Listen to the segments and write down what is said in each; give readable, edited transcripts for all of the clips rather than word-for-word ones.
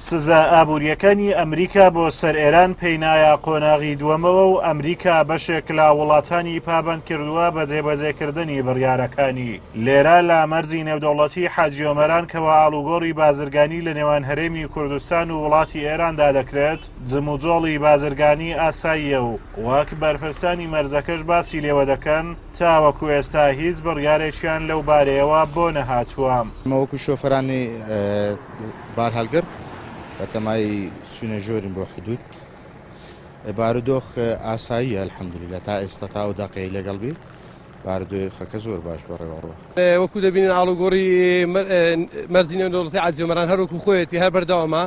سزا ئابوورییەکانی ئەمریکا بۆ سەر ئێران پێینایە قۆناغی دووەمەوە و ئەمریکا بەشێک لە وڵاتانی پابەند کردووە بە جێبەجێکردنی بڕیارەکانی. لێرە لە مەرزی نێودەوڵەتی حاجی ئۆمەران کەوا ئاڵوگۆڕی بازرگانی لە نێوان هەرێمی کوردستان و وڵاتی ئێراندا دەکرێت، جموجۆڵی بازرگانی ئاساییە و وەک بەرپرسانی مەرزەکەش باسی لێوە دەکەن، تاوەکو ئێستا هیچ بڕیارێکیان لەو بارەیەوە بۆ نەهاتووە. ئێمە وەکو شۆفەرانی بارهەڵگر بەتەمای چوونە ژۆرین بۆ حدود. بارودۆخ ئاساییە الحمدللە تا ئێستا تا ئەو دەقەی لەگەڵ بی بارودۆخەکە زۆر باش بەڕێوە ڕوە. وەکو دەبینن ئاڵوگۆڕی مەرزی نێودەوڵەتی عەجی ئۆمەران هەر وەکو خۆیەتی هەر بەردەوامە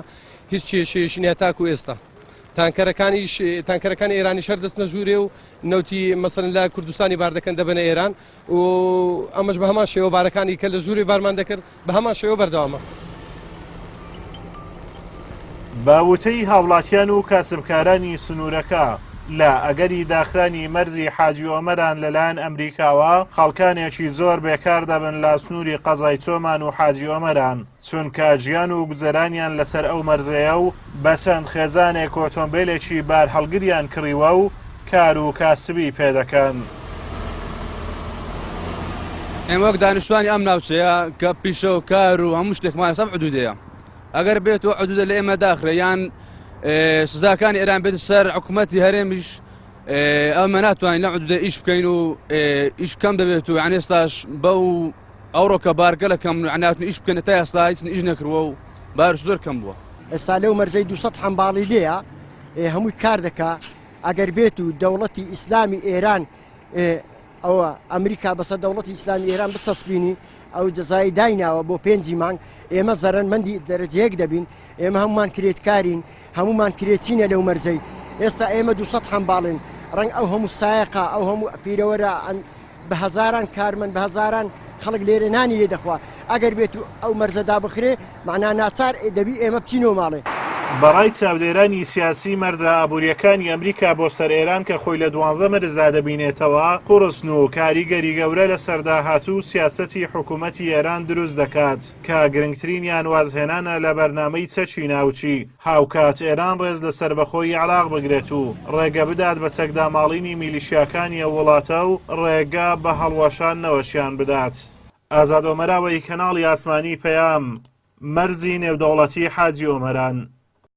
هیچ کێشەیەکی نییە تاکو ئێستا تانکەرەکانیش تانکەرەکانی ئێرانیش هەر دەچنە ژوورێ و نەوتی مەسەلەن لە کوردستانی بار دەکەن دەبەنە ئێران و ئەمەش بە هەمان شێوە بارەکانی کە لە ژوورێ بارمان دەکرد بە هەمان شێوە بەردەوامە. بە وتەی هاوڵاتیان و کاسبکارانی سنوورەکە، لە ئەگەری داخرانی مەرزی حاجی ئۆمەران لەلایەن ئەمریکاوە، خەڵکانێکی زۆر بێکار دەبن لە سنووری قەزای چۆمان و حاجی ئۆمەران، چونکە ژیان و گوزەرانیان لەسەر ئەو مەرزەیە و بە چەند خێزانێک ئۆتۆمبێلێکی بارهەڵگریان کڕیوە و کار و کاسبی پێدەکەن. ئێمە وەک دانیشتوانی ئەم ناوچەیە کە پیشە و کار و هەموو شتێکمان لەسەر حدودەیە ئەگەر بێت و حدودە لە ئێمە داخرێ یان سزاکانی ئێران بێت سەر حکوومەتی هەرێمیش ئەمە ناتوانین لە حدودە ئیش بکەین و ئیش کەم دەبێت و یان ئێستاش بەو ئەوڕۆ کە بارگە لە کەم ناتون ئیش بکەن تا ئێستا هیچ ئیش نەکردووە و بارش زۆر کەم بووە. ئێستا لەو مەرزەی 200 حەمباڵی لێیە هەمووی کار دەکا ئەگەر بێت و دەوڵەتی ئیسلامی ئێران ئەوە ئەمریکا بەسەر دەوڵەتی ئیسلامی ئێران بچەسپینی ئەو جەزای دایناوە بۆ پێنجی مانگ ئێمە زەرەرمەندی دەرەجەیەک دەبین ئێمە هەمومان کرێتکارین هەمومان کرێچینە لەو مەرجەی ئێستا ئێمە 200 حەمباڵین ڕەنگ ئەو هەموو سایەقا ئەو هەموو پیرەوەرە بە هەزاران کارمەند بە هەزاران خەڵک لێرە نانی لێ دەخوا ئەگەر بێت و ئەو مەرزە دابخرێ مەعنا ناچار دەبی ئێمە بچینەوە ماڵێ. بەڕای چاودێرانی سیاسی مەرجە ئابوورییەکانی ئەمریکا بۆ سەر ئێران کە خۆی لە دوانزە مەرجدا دەبینێتەوە قوڕسن و کاریگەری گەورە لەسەر داهاتوو و سیاسەتی حکوومەتی ئێران دروست دەکات کە گرنگترینیان وازهێنانە لە بەرنامەی چەکی ناوچی هاوکات ئێران ڕێز لە سەربەخۆیی عێراق بگرێت و ڕێگە بدات بە چەکداماڵینی میلیشیاکانی ئەو وڵاتە و ڕێگە بە هەڵوەشاندنەوەشیان بدات. ئازاد ئۆمەراوەی کەناڵی ئاسمانی پەیام، مەرزی نێودەوڵەتی حاجی ئۆمەران.